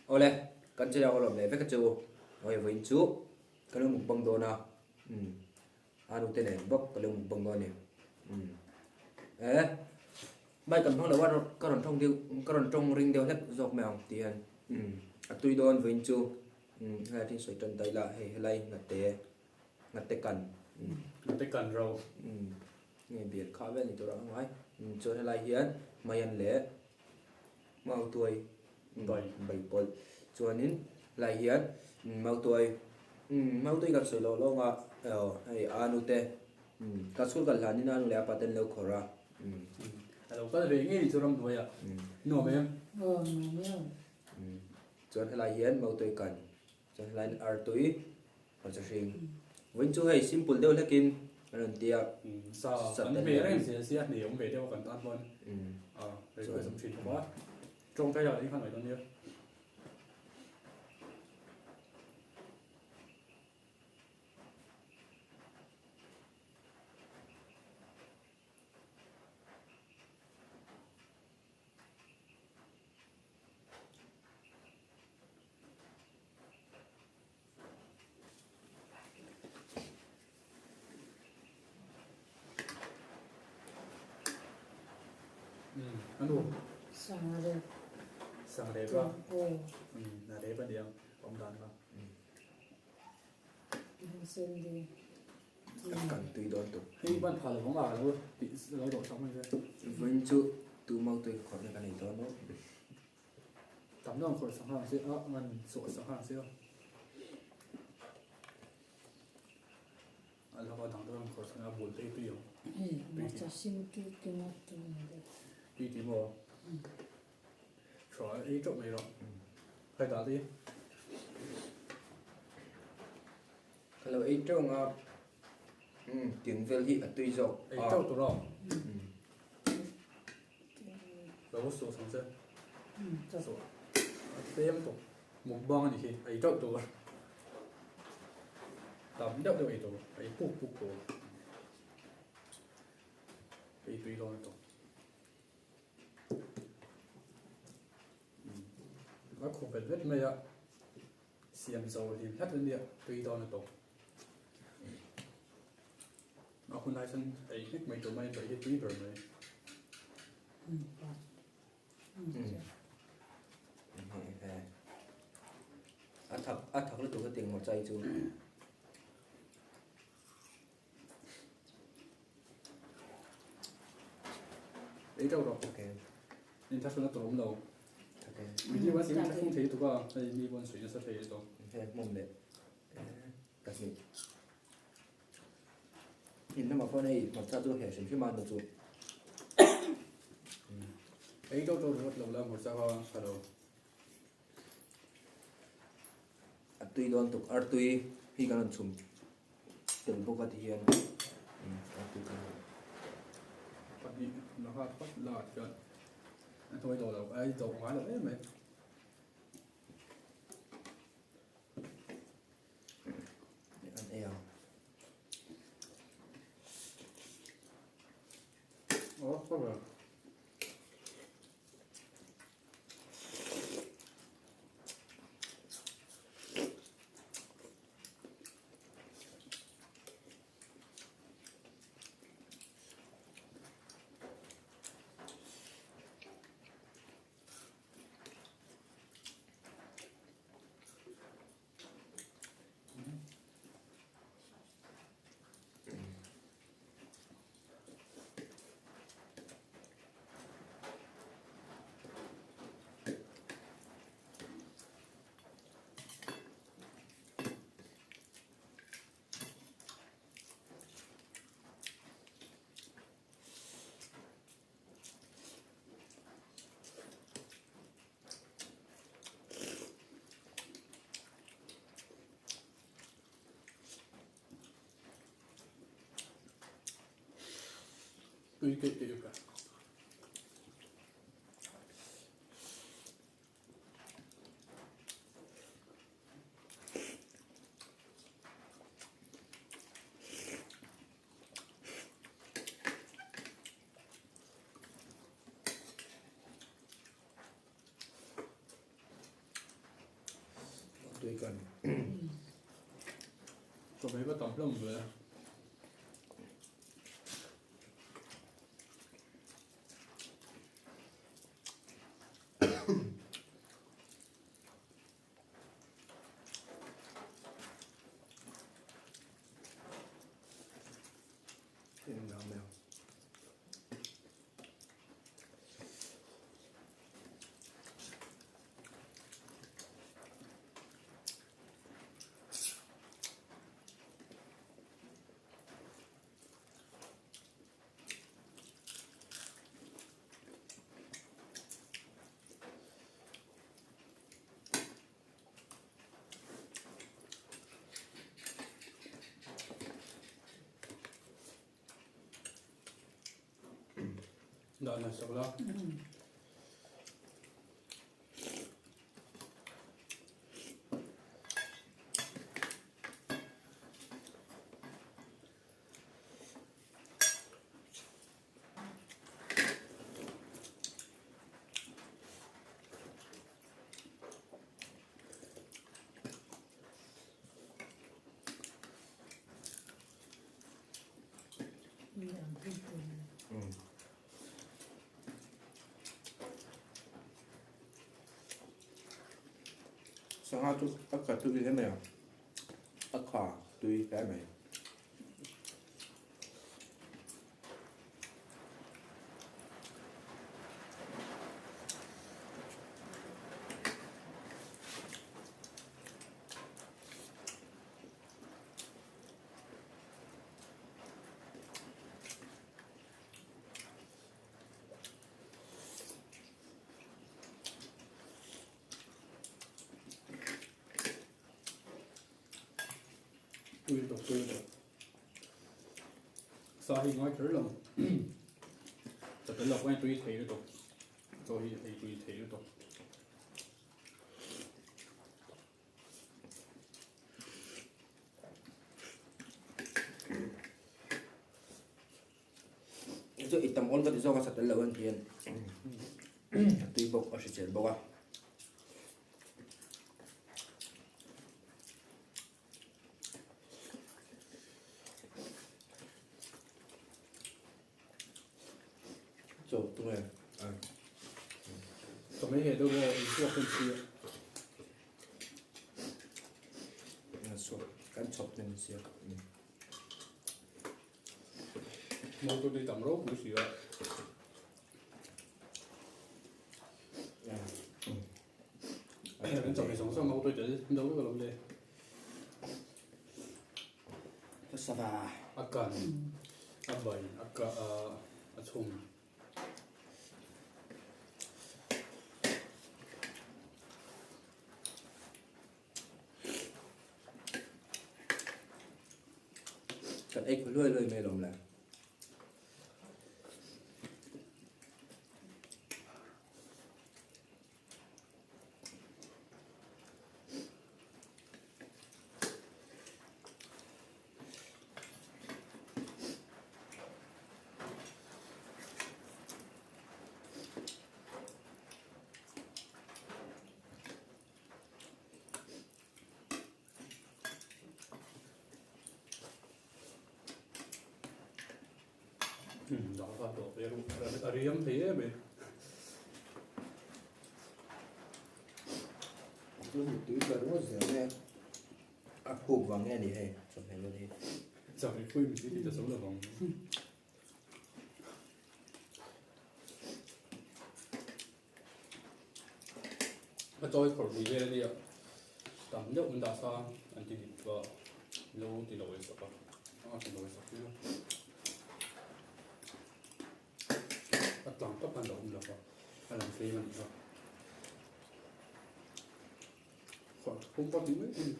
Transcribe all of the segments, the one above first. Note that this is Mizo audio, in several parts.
Awle, kan channel ka lawm leh vek a chu. Awle vawiin chu ka lo mukbang dawn a, umm a nute nen bawk ka lo mukbang dawn a ni. Umm e mic kan hmang lo a ka rawn tawng deuh ka rawn tawng ring deuh hlek zawk mai ang tih hian umm a tui dawn vawiin chu umm helai thil sawi tan ta ila hei helai ngate ngate kan umm Ngate kan ro. Umm nge bial kha vel ni tur a ngai umm chuan helai hian maian leh Mautuai bai pawlh chuanin helai hian mautuai mautuai kan sawi loh lawng a aw hei a nute ka chhul kal hlanin a nu leh a pa ten lo khawrh a. A lo kal ve ngei chu ramhnuai ah nuam em? Aw nuam em. Chuan helai hian mautuai kan chuan helai hian artui hmarcha hring vawiin chu hei simple deuh hlekin an rawn ti a. Sa kan ve reng zel sia hne awm ve deuh a kan tan chuan a request awm thin bawk a tawngtai lah eng khan ngaih dawn nia. Anu. Sangrep. Sangrep a. Na rep a niang awm dan kha. Sendi. Kan tui dawn tuk. Hei ban pha lo vang a lo ti lo dawh sak mai se. Vawiin chu tu mau tui ka khawrh na ka nei dawn maw. Tam deuh an khawrh sak nghal ang che a, an sawh sak nghal ang che a. A laka dang deuh an khawrh sak a bul te hi tui ang. Hei hmarcha hring tui tui maw tui ang deuh. Tui tui maw? Tha ei teuh mai rawh. Khai dah te. Ka lo ei teuh ang a, tiang vel hi a tui zawk. Ei teuh tur a. Lo sawh sang che. Sawh. A tlem tawh. Mukbang a ni khi. Ei teuh tur. Tam deuh deuh ei tur. Ei puk puk tur. Ei tui dawn tawh. A khaw vet vet mai a. Siam zo hlim hlat a nia. Tui dawn a tawh. A hun lai chuan ei hlek mai tur mai a hi tui ber mai. A thak a thak lutuk a tiang hmarcha hi chu. Ei teuh rawh. Okay. In thlahrun a tur awm lo. Okay. Video a siam in thlahrung thei lutuk a, hei mi pawn sawi nasa thei tawh. He hmawm leh pahnih. In lamah pawh hei hmarcha chu heh hrim hrim a nu chu. Ei teuh teuh ringawt lo la hmarcha kha tha lo. A tui dawn tuk artui hi kan rawn chhum tel bawk a ti hian artui kan rawn. Pahnih la nghat phawt la chuan a hnuai dawh lo ai dawh ngai lo em mai. An ei ang. Aw, khaw ber. Tui keih keih ka. Tui kan. Chawhmeh va tam hlawm ve. Dah nai sak la. Sangha chu a kha tui hle mai a, a kha tui hle mai. Tui tawk tui tawk. Sa hi ngai kher lo. Sa tel lo pawhin tui thei lutuk. Chaw hi ei tui thei lutuk. Chu i tam awl ka ti zawk a sa tel lo an ti a tui bawk a hrisel bawk a. Chaw tunge a. Chaw mai heh deuh aw in chhuak hun si a. Chhuak kan chhawp hnem sia. Motor te tam ropui si a. Kan chawhmeh zawng zawng motor tel deuh vek alawm le. Sava. A kan, a bai, a ka, a chhum. Kan ei khaw luai luai mai alawm le. Dah kha tawh ve ru a riam thei em e. Chu mi tui ka ringawt zel mai a, a khuk vang nge ni hei chawhmeh dawn hi. Chawhmeh pui mi tui tih ta zo lo vang. A chawi khawrh ni vel ania tam deuh an dah sa an ti dik a lo ti lo ei sak a a ti lo ei sak sia a tlang tawp an lo awm lo va a lang tlem a nih kha khawrh pum pawh ti mai thei.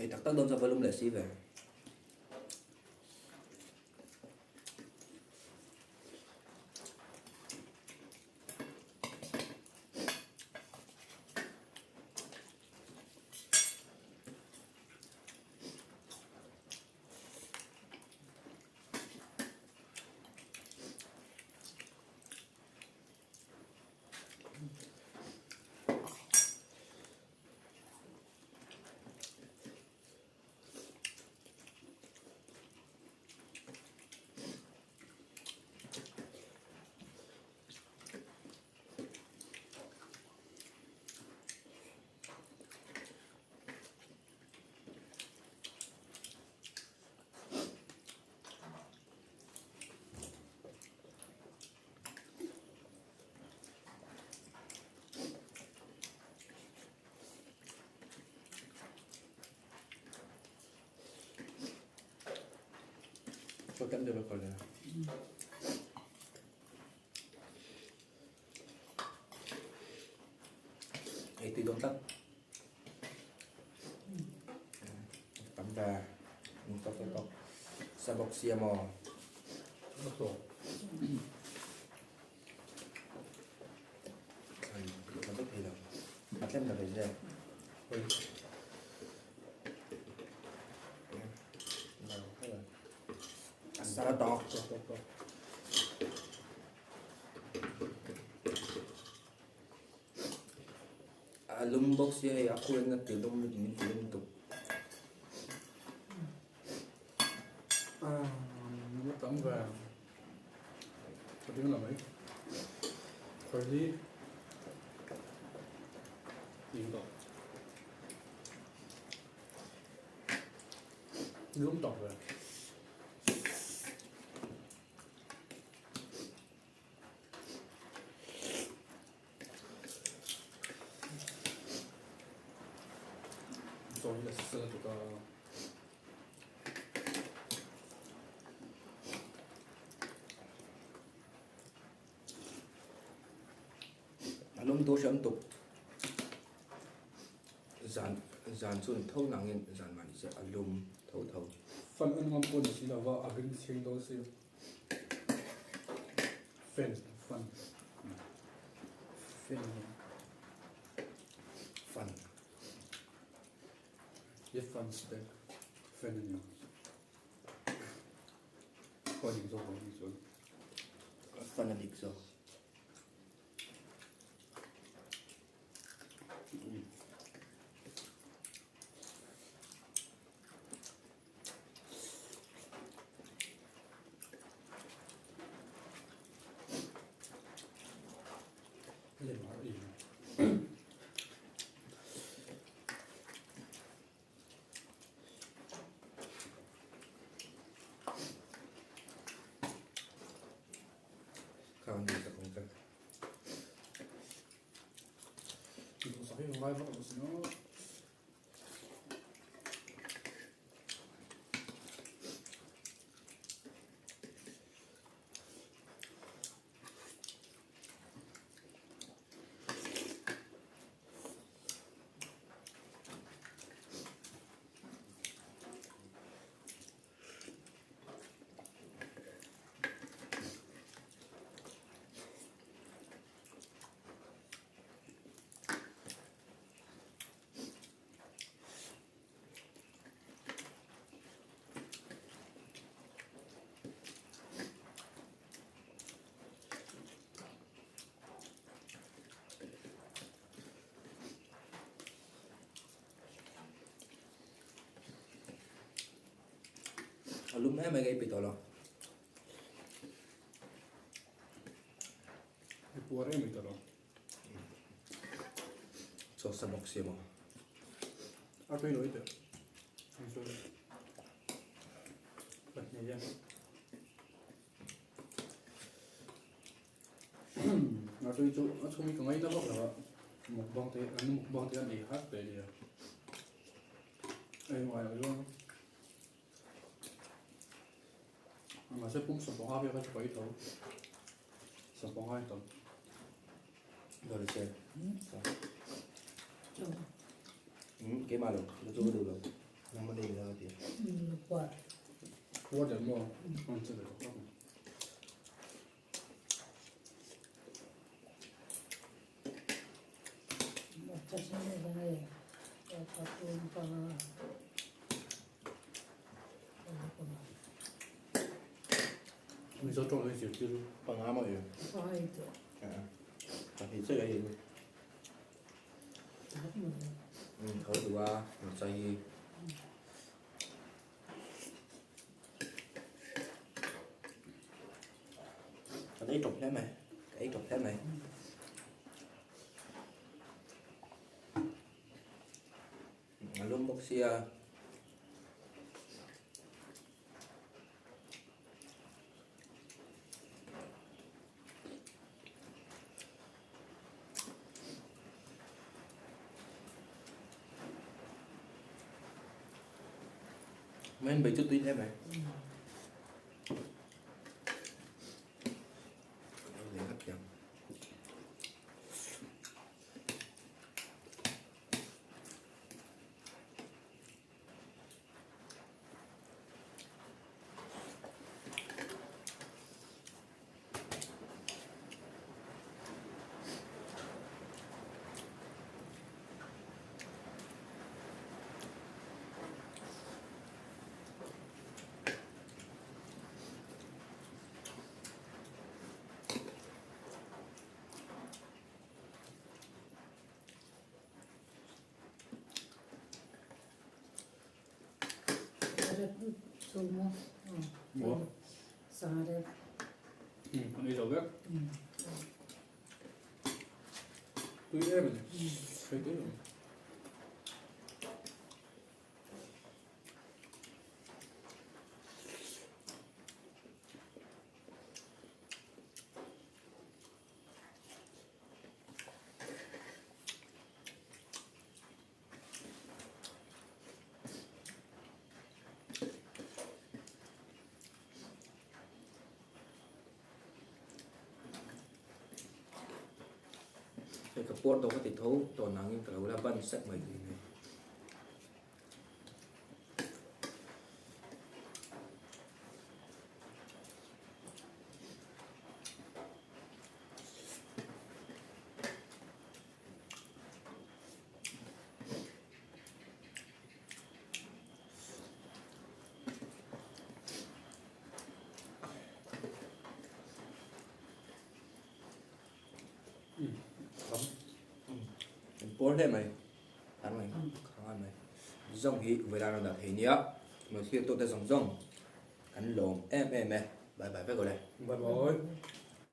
Ei tak tak dawn chuan va lum leh si ve. Chaw tam deuh a kal a. Ei tui dawn tlat. Tam ve. Tawk tawk tawk. Sa bawk sia maw? Thlan vek thei lo. A tlem ta ve zel. A sa tawk. A lum bawk sia hei a khuin a ti lum min ti lum tuk. A tam ve. Ka ding la mai. Khawi hi ding tawh. Lum tak ve. Chaw hi a sel tuk a. A lum tur hriam tuk. Zan zan chun tho nangin zan mah ni se a lum tho tho. Fan en ngam pawh ni si lova a ring chhing dawn si. Fan fan fan fan Ye fan spek fan a ni ang. Pawh a dik zawk ang tih chuan. Fan a dik zawk. Kha ni tak ang che. A lum em mai ka i pe tawh lo. I puar em mai tawh lo. Chaw sa bawk si maw? A tui lo i teh. Ang chuan pahnih a. A tui chu a chhung hi ka ngaina vak lo a. Mukbang te an mukbang te an ei hat pe nia. Ei ngai lo chuan. Mahse pum sawmpanga vel kha chu ka ei tho. Sawmpanga hi tam. Dawr che. Keimah lo, ka chu ka duh lo. Nangman ei la ka ti. Puar. Puar der maw? An che ve tak tak. Mizo tawng hi zirtir panga maw i? Pahnih chiah ka ei. Tho duh a, hmarcha hi. Kan ei tawp hle mai, ka ei tawp hle mai. A lum bawk sia. Mấy anh bị chút tí thế mày. Hấp dẫn. Maw? An ei zo vek. Tui em a ni. Hei tui em. Hei ka puar tawh ka ti tho tawn angin ka lo la ban sek mai thin hei. Puar hle mai an mai kha mai zawng hi vawilan a dah thei nia mawlhlir tute zawng zawng kan lawm em em e bye bye vek awle bye bye.